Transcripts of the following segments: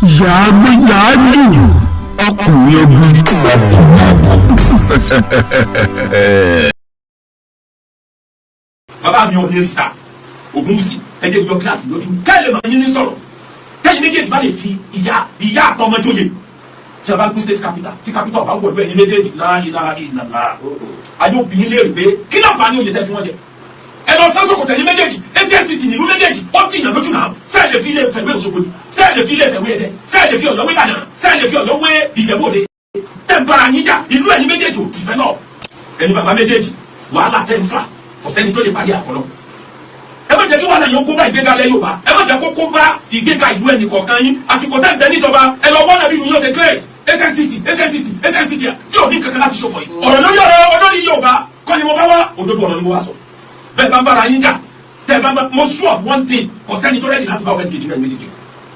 Yàgbé yàájú ọkùnrin ogun ọkùnrin ogun. Bàbá mi ò ní rí sa Ògúnwùsì, ẹ jẹ́ yọ kíláàsì lójú kẹ́lẹ́ máa yín ní sọ̀rọ̀ kẹ́yìn méjèèjì bá lè fi ìyá ìyá àtọmọdóye tí a bá gbé state capital, tí capital bá wọ̀lú ẹ̀yin méjèèjì la ilaha illallah. Ayé obìnrin léèrè pé kí náà fà ní oyè tẹ́ fi wọ́n jẹ. Ẹ lọ sásòkò tẹ̀yìn méjèèjì ACSC nílùú méjèèjì, ó ti yàn lójú náà. Sẹ́ẹ̀ lè fi ilé Ifẹ̀ wé Òṣogbo ni? Sẹ́ẹ̀ lè fi ilé Ifẹ̀ wé Ẹdẹ? Sẹ́ẹ̀ lè fi Ọ̀yọ́ wé Ìbàdàn? Sẹ́ẹ̀ lè fi Ọ̀yọ́ wé Ìjẹ̀bú Òde? Tẹ̀ ń bára yín jà, ìlú ẹ̀yin méjèèjì ò ti fẹ́ náà. Ẹni bàbá méjèèjì, wàhálà tẹ́ ń fà, kò sẹ́ni tó lè parí àfọlọ́. Ẹ má jẹ́ kí wàhálà yẹn kó bá ìgbéga lẹ Yorùbá, ẹ má jẹ́ kó kó bá ìgbéga ìlú ẹnì kọ̀ọ̀kan yín. Àsìkò tẹ́ ń bẹ níjọba, ẹ lọ wọ́n nàbí ìlú yóò ṣe great. SNCT, SNCT, SNCT tí ò ní kankan láti ṣòfò yìí. Ọ̀rọ̀ lórí ọ̀rọ̀ olórí Yorùbá kọ́ ni mo bá wá, òdodo ọ̀rọ̀ ni mo wá sọ. Bẹ́ẹ̀ bá ń bára yín jà, tẹ́ ẹ bá mo sure of one thing, kò sẹ́ni tó ready láti bá ọ̀fẹ́ kejì rẹ̀ méjèèjì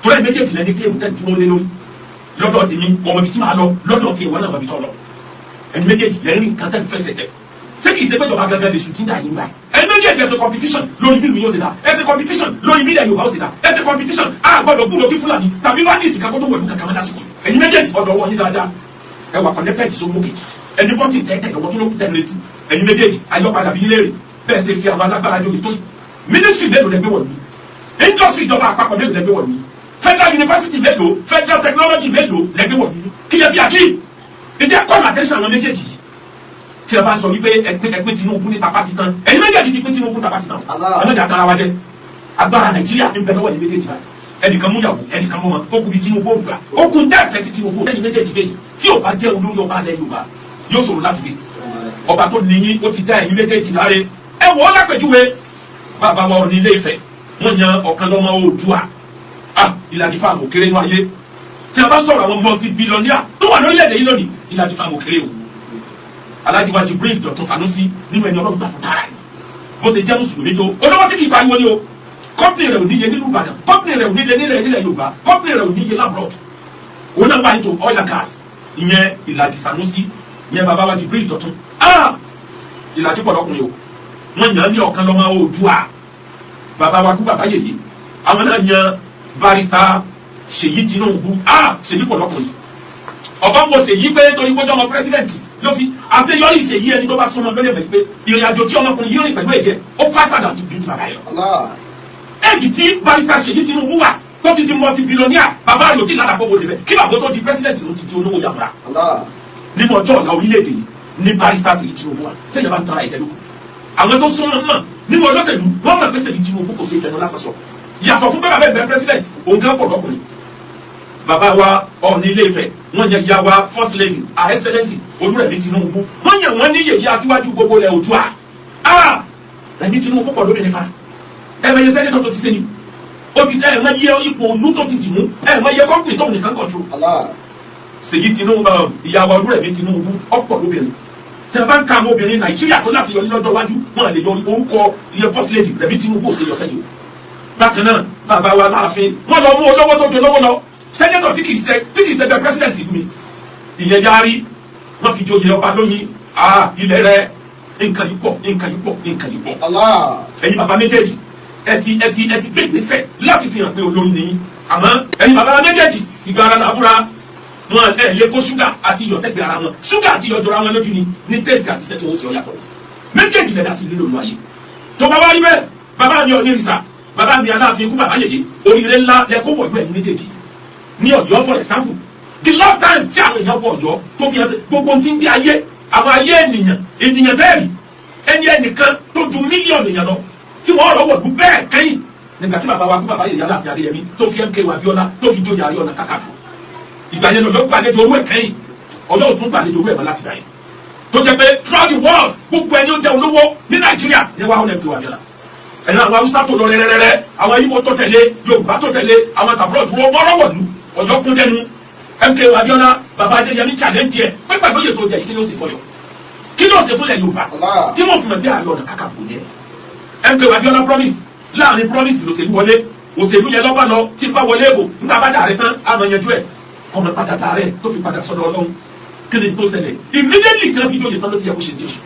tó rẹ̀ méjèèjì lẹ́ni claim tẹ́ dúró lé lórí. Lọ́dọ̀ tèmi, ọmọ ibi tí màá lọ, lọ́dọ̀ tí ìwọ náà mọ̀ ibi tó lọ. Ẹni méjèèjì lẹ́rìn nǹkan tẹ́ ń fẹsẹ̀ tẹ̀. Ṣé kìí ṣe pé ìjọba gangan lè sùn tí ń dà yín báyìí? Ẹni méjèèjì, ẹ ṣe competition lórí bí ìlú yóò ṣe dá, ẹ ṣe competition lórí bí ilẹ̀ Yorùbá ó ṣe dá, ẹ ṣe competition. A gbọ́dọ̀ gbúdọ̀ kí Fúlàní tàbí bandit kan kó tó wọ̀lú kankan mọ́ lásìkò yìí. Ẹ̀yin méjèèjì, ọ̀dọ̀ wọ̀ yín dáadáa, ẹ wà connected sí mókè ẹni bọ́tì tẹ́tẹ̀ lọ́wọ́. Kí ló tẹ̀ létí? Ẹ̀yin méjèèjì, ayọ́padà bí léèrè bẹ́ẹ̀ ṣe fi àwọn alágbára jóye tó yìí. Ministry mélòó lẹ gbé wọ̀lú? Industry ìjọba àpapọ̀ mélòó lẹ gbé wọ̀lú? Federal university mélòó, federal technology mélòó lẹ gbé wọ̀lú? Kí lẹ fi achieve? Ìdí call attention àwọn méjèèjì yìí tí a bá sọ wípé ẹgbẹ́ Tinubu ní tapá titan, ẹ̀yin méjèèjì ti pín Tinubu tapá titan. Ẹ má jà tara wa jẹ. Agbára Nàìjíríà ń bẹ lọ́wọ́ ẹ̀yin méjèèjì báyìí. Ẹnìkan mú yàwó, ẹnìkan mú wọn, ó kú bí Tinubu ó gbà, ó kún dẹ́ẹ̀fẹ́ tí Tinubu. Ẹ̀yin méjèèjì bẹ́ẹ̀ tí ò bá jẹ́ olórí ọba alẹ́ Yorùbá, yóò ṣòro láti gbé. Ọba tó níyìn, ó ti dá ẹ̀yin méjèèjì láre. Ẹ wò ó lápèjúwe, bàbá wa Ọọ̀ni Ilé Ifẹ̀, wọ́n yan ọ̀kan lọ́mọ Oòduà. Ah, ìlàjì fáàmù kéré ní ayé. Tí a bá sọ̀rọ̀ àwọn multi-billionaire tó wà lórílẹ̀‐èdè yìí lónìí, ìlàjì fáàmù kéré o. Alhaji wa Jibril Dọ̀tun Sanusi, nínú ẹni Ọlọ́run gbà fún dára yìí, bó ṣe jẹ́ mùsùlùmí tó, olówó tí kì í pariwo ni o. Company rẹ̀ ò níye nílùú Ìbàdàn, company rẹ̀ ò níye nílẹ̀ Yorùbá, company rẹ̀ ò níye l'abroad. Òun náà wà into oil and gas. Ìyẹn ìlàjì Sanusi, ìyẹn bàbá wa Jibril Dọ̀tun. Ah, ìlàjì pọ̀ lọ́kùnrin o. Wọ́n yàn án ní ọ̀kan lọ́mọ Oòduà. Bàbá wa kú bàbá yèyé, àwọn náà yan Barrister Ṣèyí Tinubu. Ah, Ṣèyí pọ̀ lọ́kùnrin. Ọ̀kan wo Ṣèyí pé torí kójọ́ ọmọ president ló fi àṣeyọrí Ṣèyí. Ẹni tó bá súnmọ́ lórí ẹ̀mẹ́ pé ìrìn àjò tí ọmọkùnrin yìí rìn pẹ̀lú ẹ̀jẹ̀, ó faster than ju ti bàbá yẹn lọ. Éèjì tí Barrister Ṣèyí Tinubu wà tó ti di multi billionaire, bàbá rẹ̀ ò tí ládàá fowó débẹ̀. Kí bàbá tó di president ló ti di olówó yàmúra. Nínú ọjọ́ ọ̀la orílẹ̀-èdè yìí ní Barrister Ṣèyí Tinubu wà. Tẹ́lẹ̀ bá ń tara ìtẹ́lókù, àwọn tó súnmọ́ mọ̀ nínú olóṣèlú, wọ́n mọ̀ pé Ṣèyí Tinubu kò sí ìfẹ́nu lásán sọ. Yàtọ̀ fún bẹ́ẹ̀ bẹ́ẹ̀ president, òun kan pọ̀ lọ́kùnrin. Bàbá wa Ọọ̀ni Ilé Ifẹ̀, wọ́n yan ìyá wa First Lady, Her Excellency Olúrẹ̀mí Tinubu, wọ́n yàn wọ́n ní yèyé aṣíwájú gbogbo ilẹ̀ Oòduà. Ah, Rẹ̀mí Tinubu pọ̀ lóbìnrin fa. Ẹ mọ iye senator tó ti ṣe ni ó ti, ẹ mọ iye ipò olú tó ti dì mú, ẹ mọ iye company tó nìkan control. Ṣèyí Tinubu, ìyá wa Olúrẹ̀mí Tinubu, ọ̀pọ̀ lóbìnrin. Tí a bá ń ka àwọn obìnrin Nàìjíríà tó láṣeyọrí lọ́jọ́ iwájú, wọn lè yọ orúkọ iye First Lady Rẹ̀mí Tinubu ò ṣe yọ sẹ́yìn o. Bákan náà, bàbá wa láàfin, wọn lọ mú olówó tó ju olówó lọ, senator tí kìí ṣẹgbẹ́ president ìlú mi, ìyẹn yarí, wọ́n fi joyè ọba lóyin. Ah, ilẹ̀ rẹ̀, nǹkan yìí pọ̀, nǹkan yìí pọ̀, nǹkan yìí pọ̀. Ẹ̀yin bàbá méjèèjì, ẹ ti gbé ìgbésẹ̀ láti fi hàn pé olórí ni yín. Àmọ́ ẹ̀yin bàbá méjèèjì, ìgbà ara làbúra wọn. Ẹ lè kó ṣúgà àti iyọ̀ sẹ́gbẹ̀ẹ́ ara wọn. Ṣúgà àti iyọ̀ jọra wọn lójú ni ní taste àti iṣẹ́ tí wọ́n sì ọ yàtọ̀. Méjèèjì lẹ́dá sí lílo ayé. Tó bá wá rí bẹ́ẹ̀, bàbá mi Ọ̀nìrìsà, bàbá mi Aláàfin ikú bàbá yèyé, oríire ńlá lẹ kó wọ̀lú ẹ̀yin méjèèjì ní Ọ̀yọ́. For example, the last time tí àwọn èèyàn wọ Ọ̀yọ́ tó fi hàn sí gbogbo tí ń di ayé, àwọn ayé ènìyàn ènìyàn bẹ́ẹ̀ rí ẹni ẹnìkan tó ju mílíọ̀nù èèyàn lọ tí wọ́n rọ̀ wọ̀lú bẹ́ẹ̀ kẹ́yìn nígbà tí bàbá wa kú bàbá yèyé Aláàfin Adéyẹmí tó fi MKO Abíọ́lá tó fi jóyè Ààrẹ Ọ̀nà Kakanfò. Ìgbà yẹn lọ́yọ́ gbàlejò owó ẹ̀ kẹ́yìn. Ọ̀yọ́ tún gbàlejò owó ẹ̀ mọ́ láti gbà yẹn, tó jẹ́ pé throughout the world, gbogbo ẹni ó jẹ́ olówó ní Nàìjíríà ní wàá ọ̀nà MKO Abíọ́lá. Ẹ̀yin àwọn Haúsá tó lọ rẹ́rẹ́rẹ́rẹ́, àwọn Ìgbò tó tẹ̀lé, Yorùbá tó tẹ̀lé, àwọn tàbúrò dúró wọ́rọ́wọ̀lú, Ọ̀yọ́ kún dẹnu. MKO Abíọ́lá, bàbá Adéyẹmí challenge ẹ̀ pé pẹ̀lú òye tó jẹ́, kí ló sì fọyọ̀, kí ló sì fúnlẹ̀ Yorùbá tí wọ́n fi mọ̀ bí Ààrẹ Ọ̀nà Kakanfò yẹn? MKO Abíọ́lá promise, láàrin promise lòṣèlú wọlé. Òṣèlú yẹn lọ́ba lọ tí bá wọlé èbò nígbà bá dà rẹ tán, àmọ́ yanjú ẹ̀. Ọmọ padà dà rẹ tó fi padà sọ́dọ̀ Ọlọ́run. Kí ni tó ṣẹlẹ̀ immediately tí wọ́n fi jóye tán ló ti yẹ kó ṣe tíṣù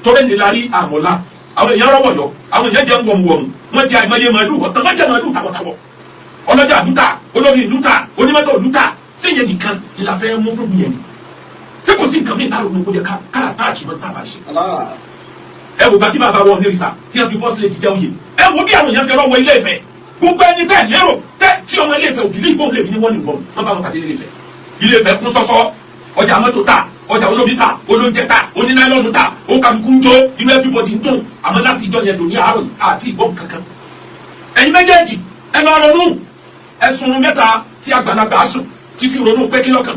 torí ní lárí àmọ́lá. Àwọn èèyàn rọ́wọ́ yọ, àwọn èèyàn jẹ́ ń wọ̀mùwọ̀mù, wọ́n jẹ́ àìmọye màálù ọ̀tàn, wọ́n jẹ́ màálù tàwọ̀tàwọ̀. Ọlọ́jà àdúgbà ó Olórí ìlú ta, onímọ́tò ìlú ta. Séyẹn nìkan ni la fẹ́ mú fún mi yẹn ni? Ṣé kò sí nǹkan mi ìta ronú kó yẹ ká àtàkì mọ́ tá a bá ṣe? Ẹ wò gbàtí bàbá wọn onírìsà tí wọn fi first lady jẹ oyè, ẹ wo bí àwọn èèyàn ṣe rọwọ Ilé Ifẹ̀. Gbogbo ẹni tẹ́ lérò tẹ́ tí ọmọ Ilé Ifẹ̀ òbí lè lè ní wọ́n ní ìbọn wọn bá wọn pàdé Ilé Ifẹ̀. Ilé Ifẹ̀ kún sọ́sọ́, ọjà mọ́tò ta, ọjà olómi ta, olóúnjẹ ta, onínáílọ́ọ̀nù ta, òǹkàlùkù ń jó, inú everybody ń dùn. Àmọ́ láti ìjọ yẹn dùn ní àárọ̀ yìí àti ìgbọ́n kankan. Ẹ̀yin méjèèjì, ẹ lọ ronú ẹ̀sùn mẹ́ta tí àgbàlagbà sùn tí fi ronú pé kí lọ́kàn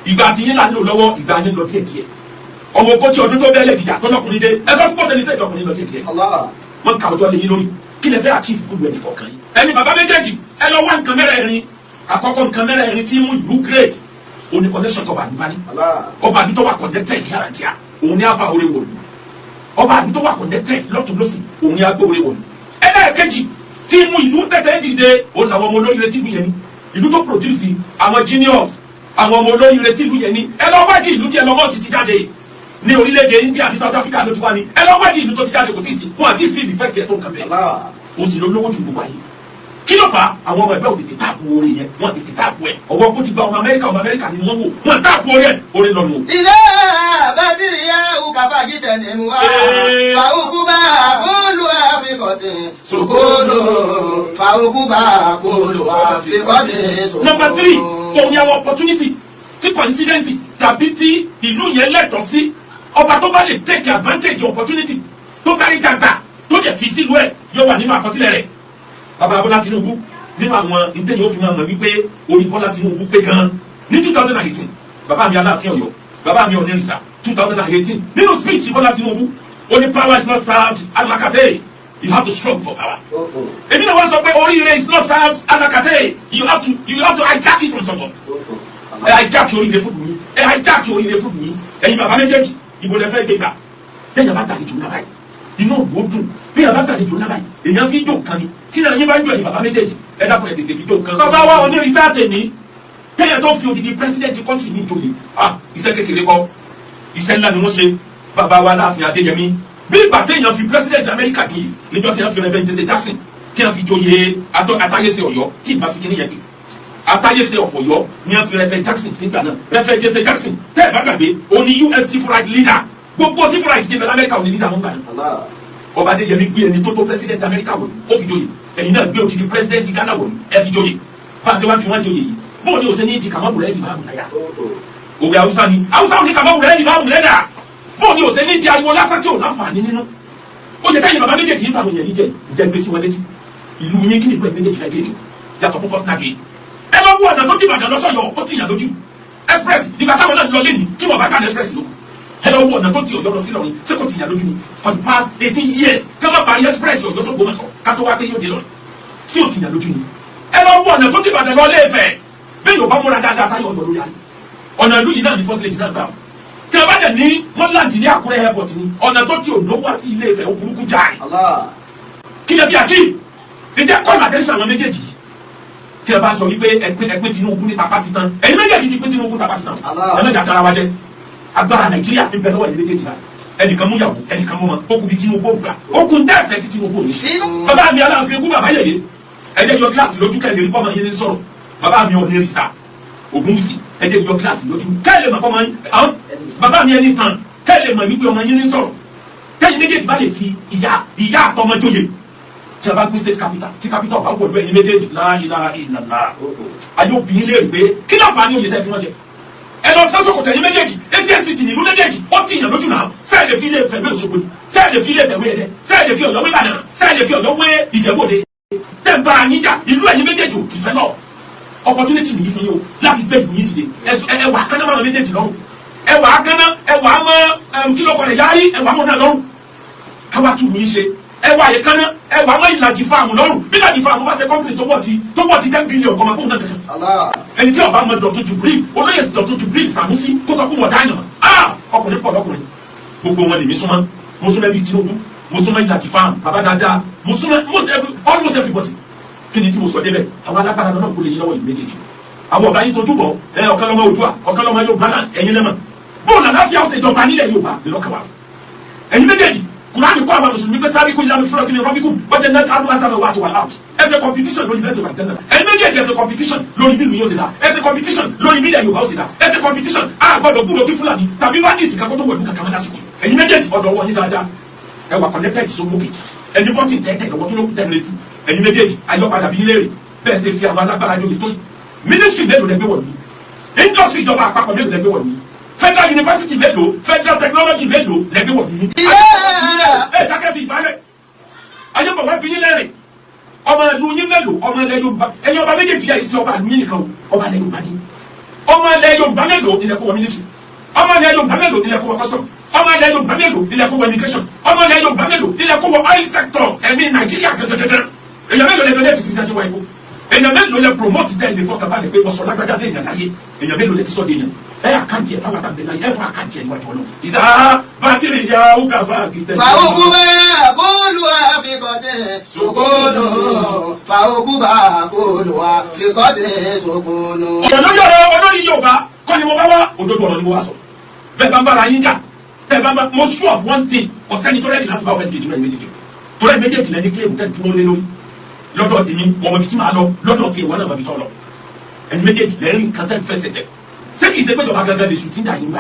ìgbà tí yín là ń lò lọ́wọ́. Ìgbà yín lọ díẹ̀díẹ̀. Ọmọ ogójì ọdún tó bẹ́ẹ̀lẹ̀ dìjà tó lọ́kùnrin dé, ẹ sọ fún bọ́sẹ̀ ní sẹ́yìn ọkùnrin lọ díẹ̀díẹ̀. Wọ́n ka ọjọ́ lé yín lórí. Kí lẹ fẹ́ achieve fún ẹnì kọ̀ọ̀kan yín? Ẹni bàbá méjèèjì, ẹ lọ wá nǹkan mẹ́rẹ̀ẹ̀rin. Àkọ́kọ́, nǹkan mẹ́rẹ̀ẹ̀rin tí mú ìlú great, òní connection tó bá àdúgbò ní. Ọba àdúgbò wà connected yàrá díà, òun ní afa oore wòlú. Ọba àdúgbò wà connected lọ́tún lọ́sì, òun ní agbó oore wòlú. Ẹlẹ́ẹ̀kejì tí mú ìlú tẹ̀tẹ̀ dìde, òun làwọn ọmọ olóyè tí ìlú yẹn ní. Ìlú tó produce àwọn genius, àwọn ọmọ olóyè tí ìlú yẹn ní. Ẹ lọ wádìí ìlú tí Elon Musk ti jáde ní orílẹ̀-èdè India àbí South Africa ló ti wá ní. Ẹ lọ wádìí ìlú tó ti jáde, kò tí ì sí fún àti feel effect ẹ̀ tó nǹkan fẹ́. Òun sì ló lówó ju gbogbo ayé. Kí ló fà á? Àwọn ọmọ ẹgbẹ́ ò tètè tap orí yẹn, wọ́n tètè tap ẹ̀. Ọwọ́ kó ti gba ọmọ Amẹ́ríkà, ọmọ Amẹ́ríkà ni wọ́n wò, wọ́n tap orí ẹ̀, orí lọ́nu. إذا بدرياه كفاجتنمها فعقبا كل آفقة سكون، فعقبا كل آفقة سكون. Number three, òun ni àwọn opportunity tí coincidence tàbí tí ìlú yẹn lẹ́tọ̀ọ́ sí. Ọba tó bá lè take advantage opportunity tó sáré dàgbà tó dẹ̀ fi sílùú ẹ̀, yóò wà nínú àkọsílẹ̀ rẹ̀. Bàbá Bọ́lá Tinubu, nínú àwọn ntẹ́yìn ó fi máa mọ̀ wípé orí Bọ́lá Tinubu pé gan, ní 2018, bàbá mi Aláàfin Ọ̀yọ́, bàbá mi Ọ̀nẹ́rìsà, 2018, nínú speech Bọ́lá Tinubu, ó ní, "Power is not served à la carte, you have to struggle for power." Èmi náà wá sọ pé oríire is not served à la carte, you have to hijack it from someone. Ẹ hijack oríire fún mi, ẹ hijack oríire fún mi. Ẹ̀yin bàbá méjèèjì, ìbò lẹ fẹ́ gbé gbà? Bẹ́ẹ̀ bá gbàlejò ńlá báyìí, inú ògbó dùn. Bí yàrá gbàlejò ńlá báyìí, èèyàn fi jó nǹkan ni. Tí náà yín bá ń jó, ẹ̀yin bàbá méjèèjì, ẹ dákun, ẹ tètè fi jó nǹkan. Bàbá wa onírìísá tèmi, kéèyàn tó fi odidi president country ní ìjòyè, ah, iṣẹ́ kékeré kọ́, iṣẹ́ ńlá ni wọ́n ṣe. Bàbá wa Láàfin Adéyẹmí, bí ìgbà téèyàn fi president Amẹ́ríkà joyè níjọ́ tí wọ́n fi Reverend Jesse Jackson tí wọ́n fi joyè Atáyéṣe Ọ̀yọ́, tí ìbá sí kíní yẹn pé Atáyéṣe ọ̀fọ̀yọ́ ni wọ́n fi Reverend Jackson sígbà náà. Reverend Jesse Jackson, tẹ́ ẹ̀ bá gbàgbé, òun ni US civil rights leader. Gbogbo civil rights ti bẹ lamẹ́ríkà, òun ni leader wọn gbà náà. Ọba Adéyẹmí gbé ẹni tó tó president Amẹ́ríkà wò, ó fi joyè. Ẹ̀yin náà gbé odidi president Ghana wò, ẹ fi joyè. Bá a ṣe wá fi wọ́n joyè yìí, bóun ni o ṣe ní ti kàmá wùrẹ́ di báàbù láyà? Òwe Haúsá ni, Haúsá ò ní kàmá wùrẹ́ di báàbù lẹ́dà. Bóun ni o ṣe ní ti ariwo lásán tí ò láǹfààní nínú? Ó yẹ káyìn bàbá méjèèjì ń fa àwọn èèyàn yìí jẹ ìjẹ gbé sí wọn létí. Ìlú yín, kí ni ìlú ẹ̀ méjèèjì fẹ́ jèrè yàtọ̀ fún personal gain? Ẹ lọ wú ọ̀nà tó ti Ìbàdàn lọ́sọ̀yọ̀, ó ti yàn lójú express. Ìgbà táwọn náà lọ lẹ́nu tí wọ́n bá gbà ní express lóko. Ẹ lọ wú ọ̀nà tó ti Ọ̀yọ́ lọ sí Ìlọrin, ṣé kò ti yàn lójú ni? For the past 18 years, ká má parí express Ọ̀yọ́ tó gbọmọsọ, ká tó wá pé yóò dé lọ sí, ò ti yàn lójú ni? Ẹ lọ wú ọ̀nà tó ti Ìbàdàn lọ Ilé-Ifẹ̀. Bẹ́ẹ̀ yóò bá múra dáadáa táyọ̀ ọ̀dọ̀ lórí ayé, ọ̀nà ìlú yìí náà ní first lady náà gbà ó. Tí a bá dẹ̀ ní wọ́n land ní Àkúrẹ́ airport ni, ọ̀nà tó ti Oǹdó wá sí Ilé Ifẹ̀, ó burúkú jáì. Kí lè fi achieve? Ǹjẹ́ call attention àwọn méjèèjì yìí tí a bá sọ wípé ẹpin ẹpin Tinubu ní tapá titan, ẹ̀yin méjèèjì ti pín Tinubu tapá titan. Ẹ mẹ́ta tara wa jẹ. Agbára Nàìjíríà ń bẹ lọ́wọ́ ẹ̀yin méjèèjì báyìí. Ẹnìkan mú yàwó, ẹnìkan mú ma, ó kú bí Tinubu ó gbà, ó kú dẹ́ẹ̀fẹ́ tí Tinubu ò ní ṣe. Bàbá mi Aláàfin, ikú bàbá yẹ̀yẹ́, ẹ jẹ́ yọ gíláàsì lójú kẹ́lẹ́ rí bọ́mọ yín ní sọ̀rọ̀. Bàbá mi Ọ̀nẹ́rìsà Ògúnwùsì, ẹ jẹ́ yọ gíláàsì lójú kẹ́lẹ́ mọ̀ bọ́mọ yín. Àwọn bàbá mi ẹni tàn kẹ́lẹ́ mọ̀ wípé ọmọ yín ní sọ̀rọ̀. Kẹ́yìn méjèèjì bá lè fi ìyá ìyá àtọmọ jóye, tí a bá gbé state capital, tí capital bá wọ̀lú ẹ̀yin méjèèjì, la ilaha illallah, ayé obìnrin lè rí pé kí láǹfààní òye tẹ́ fi wọ́n jẹ. Ẹ lọ sẹ́sọ̀kò tẹ̀yìn méjèèjì, ACN city nílùú méjèèjì, ó ti yàn lójú náà. Sẹ́ẹ̀ lè fi Ilé Ifẹ̀ wé Òṣogbo ni? Sẹ́ẹ̀ lè fi Ilé Ifẹ̀ wé Ẹdẹ? Sẹ́ẹ̀ lè fi Ọ̀yọ́ wé Ìbàdàn? Sẹ́ẹ̀ lè fi Ọ̀yọ́ wé Ìjẹ̀bú-Òde? Tẹ̀ ń bára yín jà, ìlú ẹ̀yin méjèèjì ò ti fẹ́ lọ. Opportunity nìyí fún yín o láti gbé ìlú yín dìde. Ẹ wà kánná máa méjèèjì lọ́rùn, ẹ wà kánná, ẹ wà mọ́ kí lóko rẹ̀ yárí, ẹ wà mọ́ náà lọ́rùn, káwá tù mí ṣe. Ẹ wà yẹ kánná, ẹ wà mọ́ ìlàjì fáàmù lọ́rùn. Bí ìlàjì fáàmù bá ṣe company tó wọ̀ ti 10 billion kọ́mọ kóun náà kankan. Ẹni tí ọba mọ Dọ̀tun Jubril, olóyè Dọ̀tun Jubril Sanusi, kó sọ fún wọn dáyàn. Ah, ọkùnrin pọ̀ lọ́kùnrin, gbogbo wọn lèmi súnmọ́. Mo súnmọ́ ẹbí Tinubu, mo súnmọ́ ìlàjì fáàmù bàbá dáadáa, mo súnmọ́ almost everybody. Kí ni tí mo sọ débẹ̀? Àwọn alágbára náà kò lè yín lọ́wọ́ ìlú méjèèjì. Àwọn ọ̀gá yín tójú bọ̀ ẹ, ọ̀kan lọ́mọ Oòduà, ọ̀kan lọ́mọ Yorùbá náà. Ẹ̀yin lẹ́mọ̀ bóun àláfíà ọ̀sẹ̀ ìjọba nílẹ̀ Yorùbá lọ́kàn wà. Ẹ̀yin méjèèjì kò Kùránì kọ́ àwọn mùsùlùmí pé sáré kú ìlànà ìfúnra tí ní rọ́bíkù wọ́n jẹ́ nẹ́tí àdúrà sábẹ̀ wà á ti wà láàbù. Ẹ ṣe competition lórí bẹ́ẹ̀ ṣe wà jẹ́nà. Ẹni méjèèjì ẹ ṣe competition lórí bí ìlú yóò ṣe dá. Ẹ ṣe competition lórí bí ilẹ̀ Yorùbá ó ṣe dá. Ẹ ṣe competition a gbọ́dọ̀ gbúdọ̀ kí Fúlàní tàbí bandit kankan tó wọ̀lú kankan lásìkò. Ẹ̀yin méjèèjì ọ̀dọ̀ wọ̀ yín dáadáa. Ẹ wà connected sómókè. Ẹni bọ́tì tẹ́tẹ̀ lọ́wọ́ kí ló kú tẹ́lẹ̀ létí. Ẹ̀yin méjèèjì ayọ́padà bí léèrè bẹ́ẹ̀ ṣe fi àwọn alágbára jóye tó yìí. Mínísírì mélòó lẹ gbé wọ̀lú? Indọ́sírì ìjọba àpapọ̀ mélòó lẹ gbé wọ̀lú? Federal university mélòó? Federal technology mélòó lẹ gbé wọ̀lú? Ẹ dákẹ́ fi ìbálẹ̀. Ayé bọ̀ wá bí yín lẹ́rìn. Ọmọ ìlú yín mélòó? Ọmọ ilẹ̀ Yorùbá. Ẹ̀yin ọba méjèèjì yà ìṣe ọba ìlú yín nìkan o. Ọba ilẹ̀ Yorùbá ni. Ọmọ ilẹ̀ Yorùbá mélòó ilẹ̀ kó wọ mínísírì? Ọmọ ilẹ̀ Yorùbá mélòó ilẹ̀ kó wọ custom? Ọmọ ilẹ̀ Yorùbá mélòó ilẹ̀ kó wọ immigration? Ọmọ ilẹ̀ Yorùbá mélòó ilẹ̀ kó wọ oil sector? Ẹ̀mí Nàìjíríà gẹ́gẹ́gẹ́gẹ́. Èèyàn mélòó lẹ donate sí ìdájọ́ wa ikú? Èèyàn mélòó lẹ promote tẹ́ ilé fọkànbalẹ̀ pé ọ̀sọ̀ lágbájá dé èèyàn láyé? Èèyàn mélòó lẹ ti sọ dé èèyàn? Ẹ àkáǹtì ẹ̀ fáwọn àtàgbẹ̀ láyé, ẹ fún àkáǹtì ẹ̀ níwájú Ọlọ́run. Ìdá bátìrì ya ó gà fún àgìtẹ́. فعقبا كل أفقة سكون فعقبا كل أفقة سكون. Ọ̀rọ̀ lórí ọ̀rọ̀ olórí Yorùbá kọ́ ni mo bá wá, òdodo ọ̀rọ̀ ni mo wá sọ. Bẹ́ẹ̀ bá ń bára yín jà, tẹ́ bá ń bá mo sure of one thing, ọ̀sẹ́ni tó rẹ́ẹ̀dì láti bá ọ̀fẹ́ kejì rẹ̀ méjèèjì. Tó rẹ́ méjèèjì lẹ́ni kílèmù tẹ́ dúró lé lórí. Lọ́dọ̀ tèmi, mo mọ ibi tí màá lọ, lọ́dọ̀ tí ìwọ náà mọ ibi tó lọ. Ẹni méjèèjì lẹ́rìn kan tẹ́ fẹsẹ̀ tẹ̀. Ṣé kìí ṣe pé ìjọba gangan lè sùn tí ń dà yín gbà?